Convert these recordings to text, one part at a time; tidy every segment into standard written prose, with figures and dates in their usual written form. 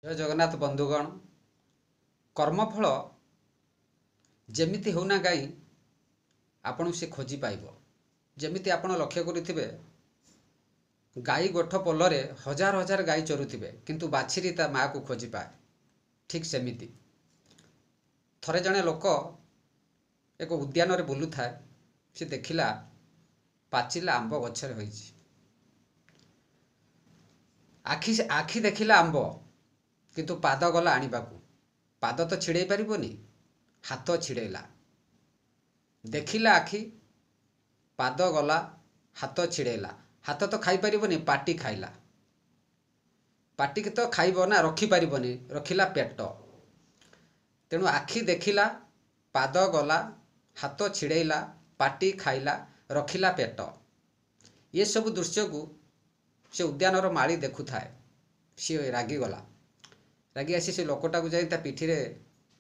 ଜୟ ଜଗନ୍ନାଥ ବନ୍ଧୁଗଣ। କର୍ମଫଳ ଯେମିତି ହେଉନା କାହିଁ, ଆପଣଙ୍କୁ ସେ ଖୋଜି ପାଇବ। ଯେମିତି ଆପଣ ଲକ୍ଷ୍ୟ କରିଥିବେ, ଗାଈ ଗୋଠ ପୋଲରେ ହଜାର ହଜାର ଗାଈ ଚରୁଥିବେ, କିନ୍ତୁ ବାଛୁରୀ ତା ମାଆକୁ ଖୋଜି ପାଏ। ଠିକ୍ ସେମିତି ଥରେ ଜଣେ ଲୋକ ଏକ ଉଦ୍ୟାନରେ ବୁଲୁଥାଏ। ସେ ଦେଖିଲା ପାଚିଲା ଆମ୍ବ ଗଛରେ ହୋଇଛି। ଆଖି ଦେଖିଲା ଆମ୍ବ, କିନ୍ତୁ ପାଦ ଗଲା ଆଣିବାକୁ। ପାଦ ତ ଛିଡ଼େଇ ପାରିବନି, ହାତ ଛିଡ଼େଇଲା। ଦେଖିଲା ଆଖି, ପାଦ ଗଲା, ହାତ ଛିଡ଼େଇଲା। ହାତ ତ ଖାଇପାରିବନି, ପାଟି ଖାଇଲା। ପାଟିକି ତ ଖାଇବ ନା, ରଖିପାରିବନି, ରଖିଲା ପେଟ। ତେଣୁ ଆଖି ଦେଖିଲା, ପାଦ ଗଲା, ହାତ ଛିଡ଼େଇଲା, ପାଟି ଖାଇଲା, ରଖିଲା ପେଟ। ଏସବୁ ଦୃଶ୍ୟକୁ ସେ ଉଦ୍ୟାନର ମାଳି ଦେଖୁଥାଏ। ସିଏ ରାଗିଗଲା। ରାଗି ଆସି ସେ ଲୋକଟାକୁ ଯାଇ ତା ପିଠିରେ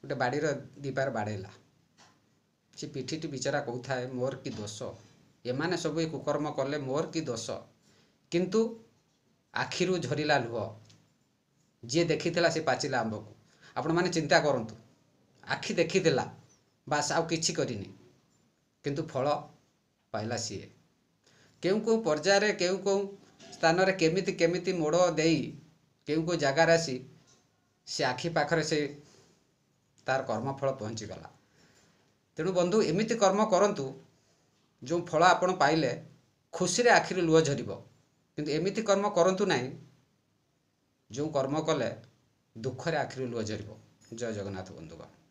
ଗୋଟେ ବାଡ଼ିର ଦୁଇପାର ବାଡ଼େଇଲା। ସେ ପିଠିଟି ବିଚରା କହୁଥାଏ, ମୋର କି ଦୋଷ? ଏମାନେ ସବୁ ଏ କୁକର୍ମ କଲେ, ମୋର କି ଦୋଷ? କିନ୍ତୁ ଆଖିରୁ ଝରିଲା ଲୁହ, ଯିଏ ଦେଖିଥିଲା ସେ ପାଚିଲା ଆମ୍ବକୁ। ଆପଣମାନେ ଚିନ୍ତା କରନ୍ତୁ, ଆଖି ଦେଖିଥିଲା ବାସ୍, ଆଉ କିଛି କରିନି, କିନ୍ତୁ ଫଳ ପାଇଲା ସିଏ। କେଉଁ କେଉଁ ପର୍ଯ୍ୟାୟରେ, କେଉଁ କେଉଁ ସ୍ଥାନରେ, କେମିତି କେମିତି ମୋଡ଼ ଦେଇ, କେଉଁ କେଉଁ ଜାଗାରେ ଆସି ସେ ଆଖି ପାଖରେ ସେ ତାର କର୍ମଫଳ ପହଞ୍ଚିଗଲା। ତେଣୁ ବନ୍ଧୁ, ଏମିତି କର୍ମ କରନ୍ତୁ ଯେଉଁ ଫଳ ଆପଣ ପାଇଲେ ଖୁସିରେ ଆଖିରୁ ଲୁହ ଝରିବ। କିନ୍ତୁ ଏମିତି କର୍ମ କରନ୍ତୁ ନାହିଁ ଯେଉଁ କର୍ମ କଲେ ଦୁଃଖରେ ଆଖିରୁ ଲୁହ ଝରିବ। ଜୟ ଜଗନ୍ନାଥ ବନ୍ଧୁଗଣ।